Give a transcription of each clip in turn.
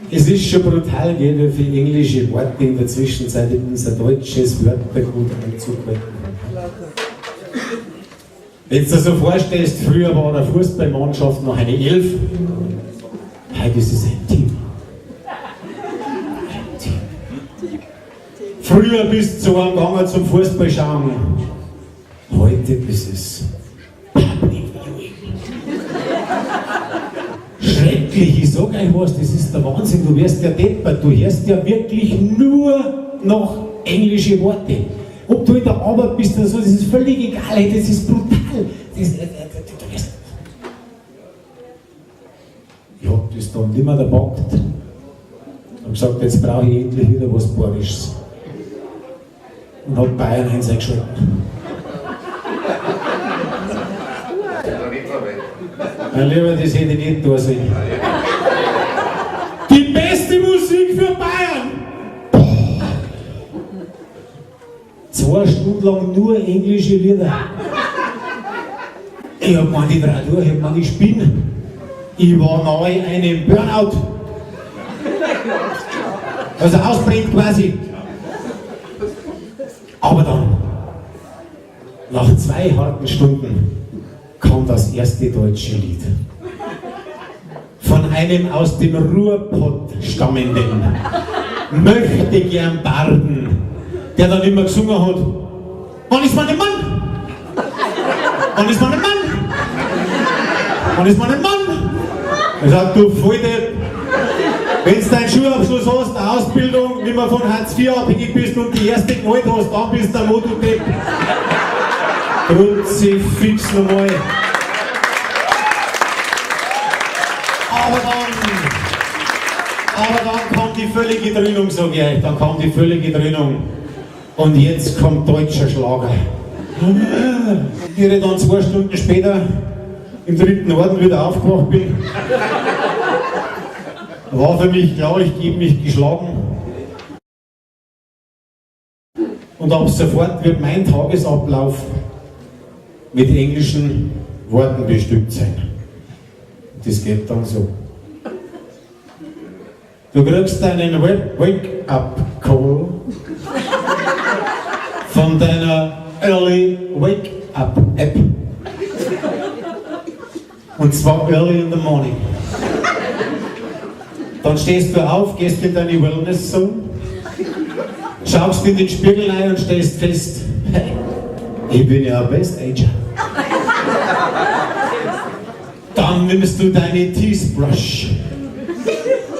Es ist schon brutal, gell, wie viele englische Worte in der Zwischenzeit in unser deutsches Wörtergut Einzug halten. Wenn du dir so vorstellst, früher war eine Fußballmannschaft noch eine Elf, heute ist es ein Team. Ein Team. Früher bist du zu einem gegangen zum Fußball schauen. Heute ist es Public Viewing. Schrecklich, ich sag euch was, das ist der Wahnsinn, du wirst ja deppert, du hörst ja wirklich nur noch englische Worte. Ob du in der Arbeit bist oder so, das ist völlig egal, das ist brutal. Du wirst. Ich hab das dann nicht mehr gepackt und gesagt, jetzt brauche ich endlich wieder was Bayerisches. Und hab Bayern 1 eingeschaltet. Mein Lieber, das hätte ich nicht da sollen. Die beste Musik für Bayern! Boah. 2 Stunden lang nur englische Lieder. Ich hab mir die drei durch, ich hab mir die spinne. Ich war nahe einem Burnout. Also ausbrennt quasi. Aber dann, nach 2 harten Stunden, kam das erste deutsche Lied. Von einem aus dem Ruhrpott stammenden möchtegern Barden, der dann immer gesungen hat: Wann ist man ein Mann? Wann ist man ein Mann? Wann ist man ein Mann? Er sagt, du Volldepp, wenn du deinen Schulabschluss hast, eine Ausbildung, nicht mehr von Hartz IV abhängig bist und die erste Gewalt hast, dann bist du ein Motodepp. Kruzifix nochmal. Aber dann kam die völlige Dröhnung, sag ich euch, dann kam die völlige Dröhnung. Und jetzt kommt deutscher Schlager. Ich dann 2 Stunden später im dritten Orden wieder aufgewacht bin, war für mich klar, ich gebe mich geschlagen. Und ab sofort wird mein Tagesablauf mit englischen Worten bestückt sein. Das geht dann so. Du kriegst einen Wake-up-Call von deiner Early Wake-up-App. Und zwar early in the morning. Dann stehst du auf, gehst in deine Wellness Zone, schaust in den Spiegel rein und stellst fest, hey, ich bin ja ein Best Ager. Dann nimmst du deine Teeth Brush,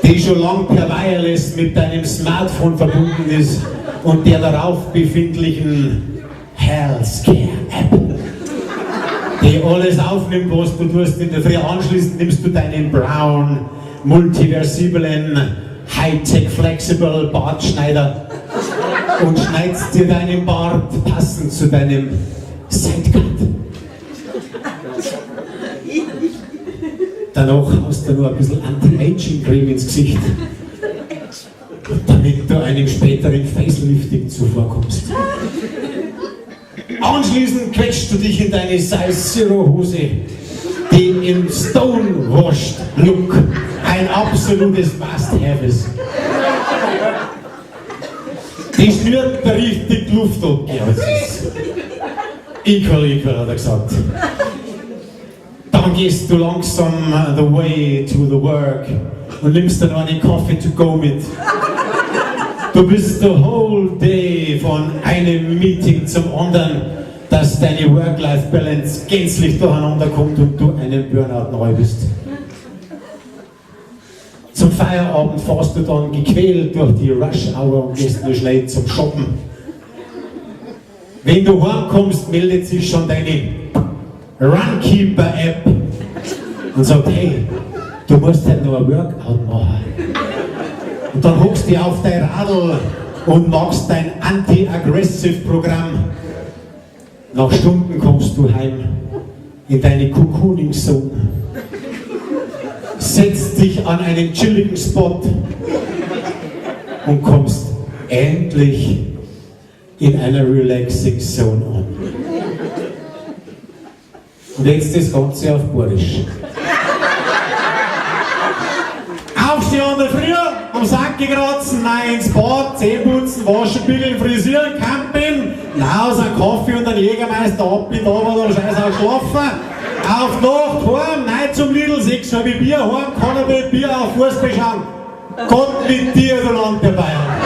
die schon lang per Wireless mit deinem Smartphone verbunden ist, und der darauf befindlichen Healthcare App, die alles aufnimmt, was du tust in der Früh. Anschließend nimmst du deinen Braun, multiversiblen, Hightech Flexible Bartschneider und schneidest dir deinen Bart passend zu deinem Sidecut. Danach haust du nur ein bisschen Anti-Aging Cream ins Gesicht, damit du einem späteren Facelifting zuvorkommst. Anschließend quetschst du dich in deine Size Zero Hose, die im Stonewashed Look ein absolutes Must-Have ist. Die schnürt da richtig Luft ab. Ja, das ist equal, equal, hat er gesagt. Dann gehst du langsam the way to the work und nimmst dann noch einen Coffee to go mit. Du bist the whole day von einem Meeting zum anderen, dass deine Work-Life-Balance gänzlich durcheinander kommt und du einem Burnout nahe bist. Zum Feierabend fährst du dann gequält durch die Rush Hour und gehst nur schnell zum Shoppen. Wenn du heimkommst, meldet sich schon deine Runkeeper-App und sagt, hey, du musst heute noch ein Workout machen. Und dann hockst du auf dein Radl und machst dein Anti-Aggressive-Programm. Nach Stunden kommst du heim in deine Cocooning Zone. Setzt dich an einen chilligen Spot und kommst endlich in einer Relaxing Zone an. Und jetzt das Ganze auf Bayerisch. Aufstehen in der Früh, Backe kratzen, nein, ins Bad, Zähne putzen, waschen, bügeln, frisieren, campen, raus, einen Kaffee und einen Jägermeister ab in da war der Scheiß auch schlafen. Auf Nacht, heim, nein zum Lidl, 6,5 Bier, heim, Cannabis, Bier auf Fußball schauen. Gott mit dir, du Land der Bayern.